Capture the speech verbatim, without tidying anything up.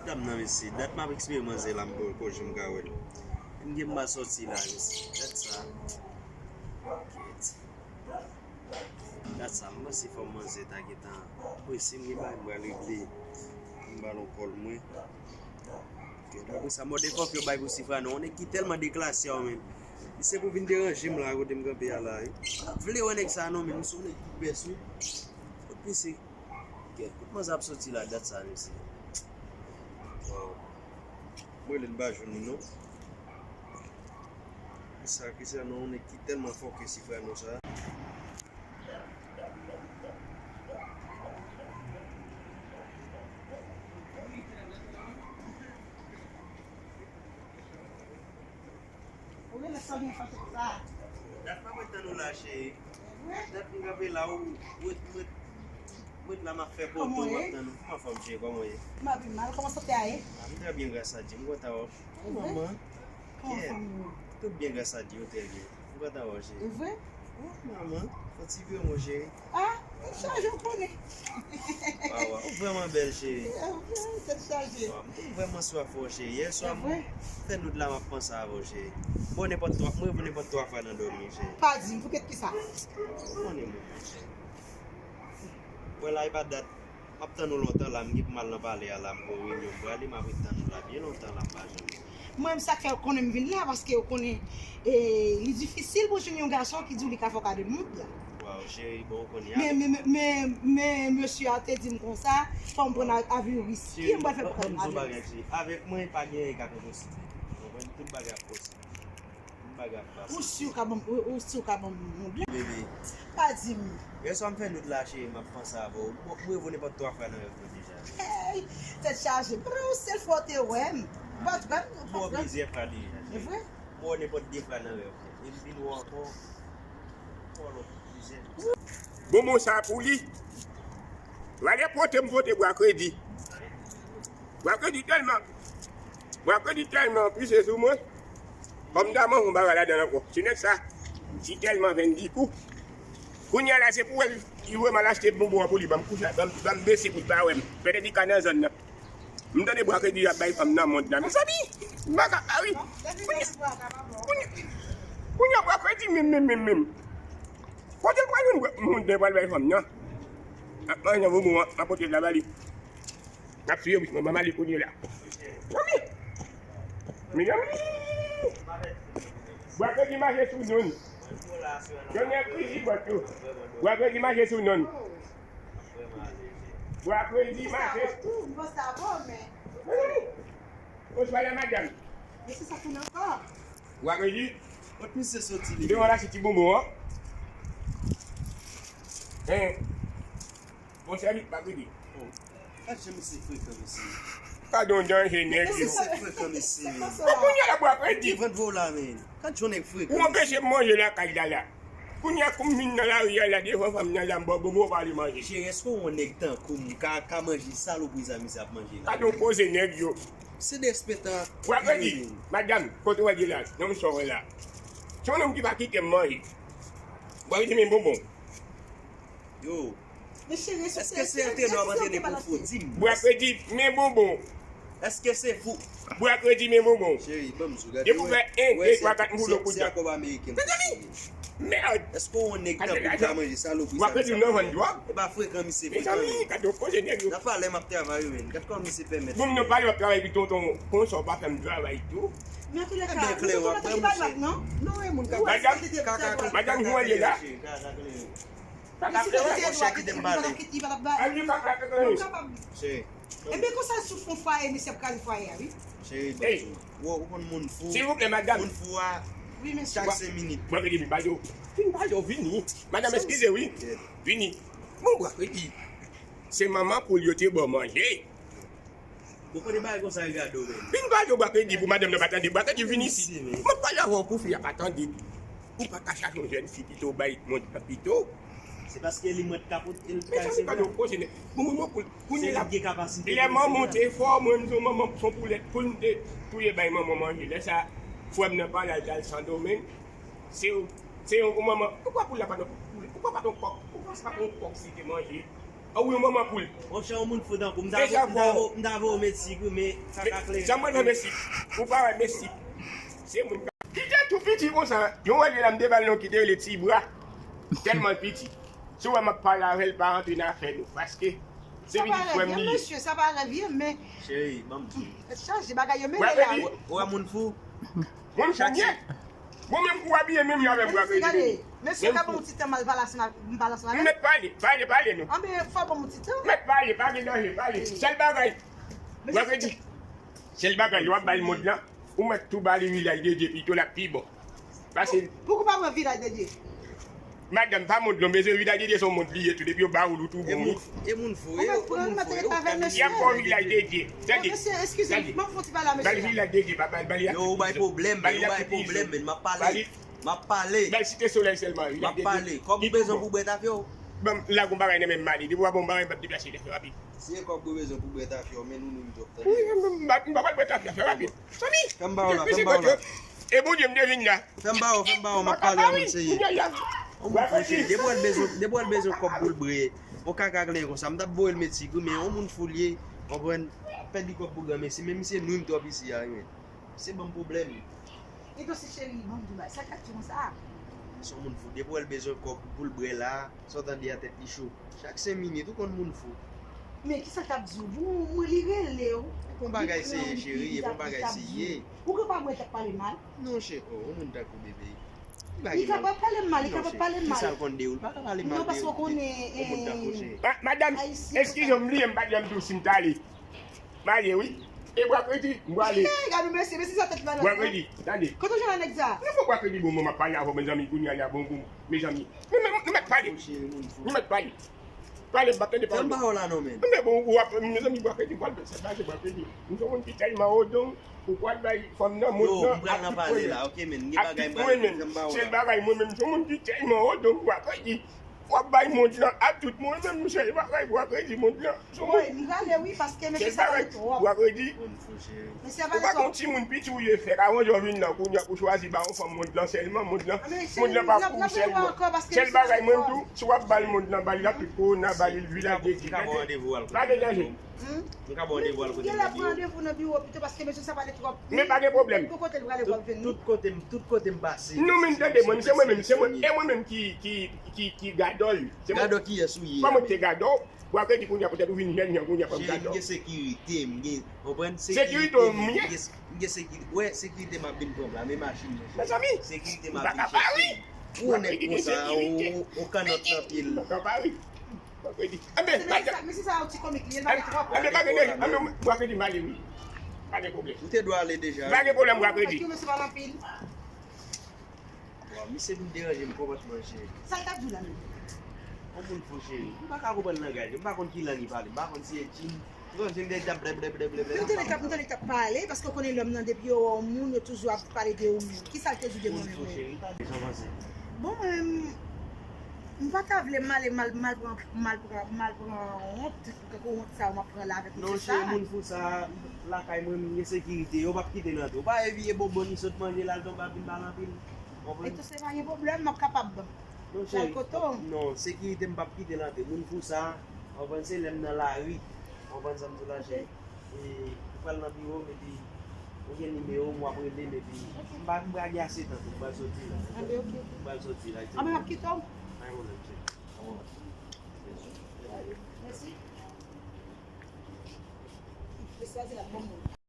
Dam nan, mesye, dat m ap espere manzè la, m poko janm ka wè l. M gen m pa sòti la, mesye. Dat sa. Kèt. Dat sa, m panse fò manzè ta gentan prese, m gen bagay m pral regle. M ba l yon kòl mwen. Kèt, apre sa, motherfucker bay pou Sifrano, yon nèg ki tèlman deklase, yo, men. Li se pou vin deranje m la, kote m kanpe a la, wi. M pa vle wè nèg sa, non, men. M se yon nèg ki pès, wi. Kot mesye? Kèt, kot manzè ap sòti la, dat sa, mesye? Waw. Mwen, lè m pa jwenn li, non. Sa, Cristiano, yon nèg ki tèlman fòkè Sifrano sa. Ou rele sa byen fè tout sa. Dat pa mwen tann ou la, cheri. Dat m kanpe la, ou, ou, ou, ou la m ap fè poto, m ap tann ou. Kòman w ye? Kòman fòm, cheri? Kòman w ye? M ap mal. Kòman sante a ye? Ah, m trè byen, gras a Dye. M kontan wè w. Ou manman? Kòman fanmi yo? Tout byen, gras a Dye, trè byen. M kontan wè w, cheri. E vre? Oh, manman, fè ti vye, mon cheri. Ah, tèt chaje, w konnen. Waw, waw, ou vrèman bèl, cheri. Tèt chaje. Waw, m te vrèman swaf wè w, cheri. Yè swa, m fè nout la, m ap panse avè w, cheri. M wè w nenpòt twa, m wè w nenpòt twa fwa nan dòmi, cheri. Pa di m, pou kèt ki sa? Ou konnen, mon cheri. Mwen la, e pa dat. M ap tann ou lontan la, m gen pou m al nan palè a la, m gen yon reyinyon m prale, m ap ret tann ou la byen lontan la, m pa janm. Mwen menm, sa k fè yo konnen m vin la, paske yo konnen, e, li difisil pou jwenn yon gason ki di w li ka fè w kado moun la. Waw, cheri, bon, ou konnen. Men, men, men, men, men, mesye a te di m konsa, fò m pran a-, avi riske, m pral fè pou kado moun. Cheri, ban m di w bagay, cheri. Avèk mwen, pa gen anyen k ap enposib. Ou konprann? Tout bagay ap posib. Ou si w ka ban m, ou, ou si w ka ban m yon byen. Bebe. Pa di m. Yè swa m fè nout la, cheri, m ap panse avè w. M, m reve w nenpòt twa fwa nan rèv mwen deja. Hey, tèt chaje. Prè, yon sèl fwa w te wè m. Ou pa t wè m, ou pa t wè m. M wè w plizyè fwa deja, cheri. E vre? M wè w nenpòt de fwa nan rèv mwen. E m vin wè w ankò. M wè w lòt plizyè fwa. Bonbon sa pou li. Valè pote m pote bwa kredi. Bwa kredi tèlman, bwa kredi tèlman pise sou mwen. Kòm ta manje yon bagay ladan l ankò. Se nèg sa, li tèlman venn di kou. Kounye a la, se pou wè l, li vrèman l achte bonbon an pou li, ban m kouche, ban m, ban m bese pou l pa wè m. Pètèt li ka nan zòn nan. M tande bwa kredi ap bay fanm nan mond la. Mezanmi, m pa ka, a wi. Kounye, kounye, kounye a bwa kredi menm, menm, menm, menm. Kote l pral jwenn moun dè pral bay fanm nan? Ap manje nan bonbon an, ap pote l la ba li. N ap siye wi, mwen, mwen ale kounye la. Mezanmi! Mezanmi! Bwa kredi mache sou nonn. Tonnè krizi bòt yo. Bwa kredi mache sou nonn. Bwa kredi mache. Mezanmi! Oswa la madanm. Mesye sa tounen ankò. Bwa kredi. Kot misye soti li? Devan la se ti bonbon an. Hein. Bon sèvis pa kredi. Oh. Gad jan misye frekan, mesye. Gad yon danje nèg yo. Misye frekan, mesye. Bon, kounye a la bwa kredi. Ki vant vo la, men. Gad jan nèg frekan. Ou anpeche m manje lakay la la. Kounye a kou m vin nan lari a la, devan fanm nan la, m ba w bonbon, w pa vle manje. Cheri, èske yon nèg tankou m ka, ka manje salopri sa misye ap manje la? Gad yon koze nèg yo. Se derespektan. Bwa kredi, madanm, kote w al ye la? Non, m sòre la. Se yon nonm ki pa kite m manje. Bwa kredi, men bonbon. Yo. Men cheri, èske se antre nou ap antre pou fò di m? Bwa kredi, men bonbon. Èske se pou... Bwa kredi, men bonbon. Cheri, ban m di w, gade. Depi w fè en, de, twa, kat, m boule w kounye a. Se akòb ameriken. Mezanmi! Mèd! Èske w yon nèg tankou m ka manje salopri sa? Bwa kredi, nou nan vann dwòg. E pa frekan misye frekan. Mezanmi, gade yon koze nèg yo. Nan palè m ap travay wi, men. Gad kòman misye pèmèt. Bon, m nan palè m ap travay, epi tonton, konsa w pa fè m travay tou. Men antoulèka, tonton nan ki pa dwat, non? Non, e moun k ap... Madanm, madanm, jan w ye la? Monchè, kite m pale. Ebyen, konsa, sou fon fwaye, mesye ap kraze fwaye a, wi. Cheri, bon, ou konn moun fou. Silvouplè, madanm. Moun fou a, chak senk minit. Bwa kredi, vin ba yo. Vin ba yo, vini. Madanm, eskize, wi. Vini. Bon, bwa kredi. Se manman poul yo te ba w manje. Bon, kote bagay konsa yo gade w menm? Vin ba yo bwa kredi pou madanm nan pa tande. Bwa kredi vin isi. Mwen pale avè w pou fi a pa tande. Ou pa ka chache yon jèn fi pito w bay mond lan pito. Se paske li mwen t ka pote l. Mezanmi, gade yon koze nèg. Bon, manman poul, kounye la, lè manman te fò, mwen, m se yon manman, se yon poulèt poul m te touye bay manman manje. Lè sa, frè m nan pale al, al Sendomeng. Se, se yon manman. Poukwa poul la pa t yon poulèt? Poukwa pa t yon kòk? Poukwa se pa t yon kòk si te manje? Ou yon manman poul. Monchè, yon moun fou tankou m ta, m ta vo-, m ta voye w Meksik, wi, men sa ka klere. Jan mwen nan Meksik, ou pa wè Meksik. Se moun ka. Li te tou piti konsa, yon wè li la, m te ba l non ki te rele Ti Bra. Tèlman l piti. Si w wè m ap pale avè l, pa rantre nan afè nou. Paske se pitit frè m li ye. Mesye, sa pa revyen, men. Cheri, ban m di w. Chaje bagay yo, men la. Ou wè moun fou? Moun fou m ye. Mwen menm kou abiye menm jan avè m, Bwa Kredi. Mesye, gade, mesye ka ban yon ti tan m al pale ansanm avè l. M mèt pale, pale, pale non. Anben, fò ban m yon ti tan. M mèt pale, pa gen danje, pale. Sèl bagay, Bwa Kredi, sèl bagay, lè w ap bay mond lan, ou mèt tou ba li Vilaj de Dye pito, l ap pi bon. Pase. Pouki w pa pran Vilaj de Dye? Madanm, pa mond lan, bezwen Vilaj de Dye, se yon mond li ye tou, depi yo ba ou l, ou tou bon, wi. E moun fou, e moun fou, e moun fou. Y ap ba w Vilaj de Dye. Tande. Mesye, eskize m, ban m fè yon ti pale a mesye a. Ba l Vilaj de Dye, papa, ba li. Yo, ou bay pwoblèm, men, ou bay pwoblèm, men, m ap pale. M ap pale. Ba l Site Solèy sèlman, wi. M ap pale. Kòb ou bezwen pou bwè tafya w? Ban m, lagou bagay nan men m ale. Depi w pa ban m bagay, m p ap deplase, fè rapid. Si e kòb ou bezwen pou bwè tafya w, men nou menm twòp, tande. Wi, m, m, m pa pral bwè tafya, fè rapid. Soni! Fè m ba w la, fè m ba w la. E Bondye m te vin la. Fè m ba w, fè m ba w, m ap pale avè l seye. Yon moun fou cheri, depi w al bezwen, depi w al bezwen kòb pou l bwè, yon kaka kleren konsa, m t ap voye l Meksik, wi, men yon moun fou l ye, konprann, pèdi kòb pou granmesi, men misye nwi m twòp isi a, wi, men. Se ban m pwoblèm. Eto si cheri, ban m di w bagay, sa k ap di konsa? Se yon moun fou, depi w al bezwen kòb pou l bwè la, sa w tande a tèt li cho. Chak senk minit, ou konn moun fou. Men kisa k ap di w? Bon, mwen li rele w. E bon bagay se ye, cheri, e bon bagay se ye. Ou gen pa mwen k ap pale mal? Non, cheri, oh, yon moun tankou bebe. Li kapab pale mal, li kapab pale mal. Kisa l konn de ou? Li pa ka pale mal de yon moun tankou cheri. Madanm, eskize m, m bliye m pa t janm di w si m t ale. M ale, wi. E Bwa Kredi, m prale. Gade mesye, mesye sa tèt malad. Bwa Kredi, tande. Kote w jwenn nèg sa? Nan fò Bwa Kredi bon, mwen m ap pale avè w, mezanmi, kounye a li a bon gou, mezanmi. Nou, nou, nou mèt pale. Nou mèt pale. Pale, m p ap tande pale. Fè m ba w la non, men. Men bon, w ap, mezanmi, Bwa Kredi, w al fè sa, pase Bwa Kredi. M se yon moun ki tèlman odon, ou pral bay fanm nan, moun nan, ak tout mwen menm. Ak tout mwen menm. Sèl bagay, mwen menm, m se yon moun ki tèlman odon, Bwa Kredi. W ap bay mond lan ak tout mond, menm sèl bagay pou w ap redi mond lan. Wi, m prale wi, paske mesye sa pale twòp. W ap redi. Mesye sa pale twòp. Ou pa gon timoun piti ou ye fèk, avan jò vin nan kounye a pou chwazi ba yon fanm mond lan sèlman, mond lan, mond lan pa pou ou sèlman. Sèl bagay mwen m di w, si w ap ba l mond lan, ba li la tout kowona, ba li vilaj de Dye. Pa gen danje. Hmm? Nou ka ba w randevou al kote m nan biwo. Gen lè pran randevou nan biwo pito paske mesye sa pale twòp. Men pa gen pwoblèm. Tout kote l prale w ap vini. Tout kote m, tout kote m pase. Nou menm tande mwen, se mwen menm, se mwen, e mwen menm ki, ki, ki, ki gadò l. Gadò kiyès ou ye? Kòman m te gadò w? Bwa Kredi kounye a poutèt ou vin jèn jan kounye a fò m gadò w. Cheri, m gen sekirite, m gen, konprann? Sekirite w m ye? M gen sekirite, wè sekirite m ap vin pran m la, men machin nan cheri. Mezanmi, sekirite m ap vin chèche. Ou pa ka pari. Ou onèt konsa, ou, ou kannòt nan pye l. Ou pa ka pari. Bwa Kredi. Anben, mesye sa, mesye sa yon ti komik li ye, l pale twòp. Anben, pa gen, anben, Bwa Kredi m ale wi. Pa gen pwoblèm. Ou te dwe ale deja. Pa gen pwoblèm, Bwa Kredi. Paske mesye pale anpil. Waw, misye vin deranje m konpòtman cheri. Sa l t ap di w la menm? Yon moun fou cheri. M pa ka konprann langaj li. M pa konn ki lang li pale. M pa konn si e Tchin. M konn si l t ap blè, blè, blè, blè, blè. M tande l t ap, m tande l t ap pale, paske w konnen lòm nan depi yo wè yon moun, yo toujou ap pale de yon moun. Kisa l te di de mwen menm? Moun fou cheri, pa de sa panse. Bon, mwen menm, m pa ta vle m ale mal, mal pran, mal pran, mal pran wont, tankou wont sa yo m ap pran la avèk mesye sa. Non, cheri, moun fou sa, lakay mwen, m gen sekirite, yo p ap kite l antre. Ou pa wè vye bonbon li sot manje la, l tonbe ap vin pale anpil. Konprann? Eto se pa gen pwoblèm, m ap kapab al kote w. Non, sekirite m p ap kite l antre. Moun fou sa, konprann, se lè m nan lari. Konprann sa m di w la, cheri? E, ou pral nan biwo m, epi ou gen nimewo m, w ap rele m, epi m pa, m pa gen ase tan tou, m pral soti la. Anben, oke. M pral soti la. Anben, m ap kite w. Pa gen pwoblèm, cheri. Mèsi. Mesye a di l ap ban m moun.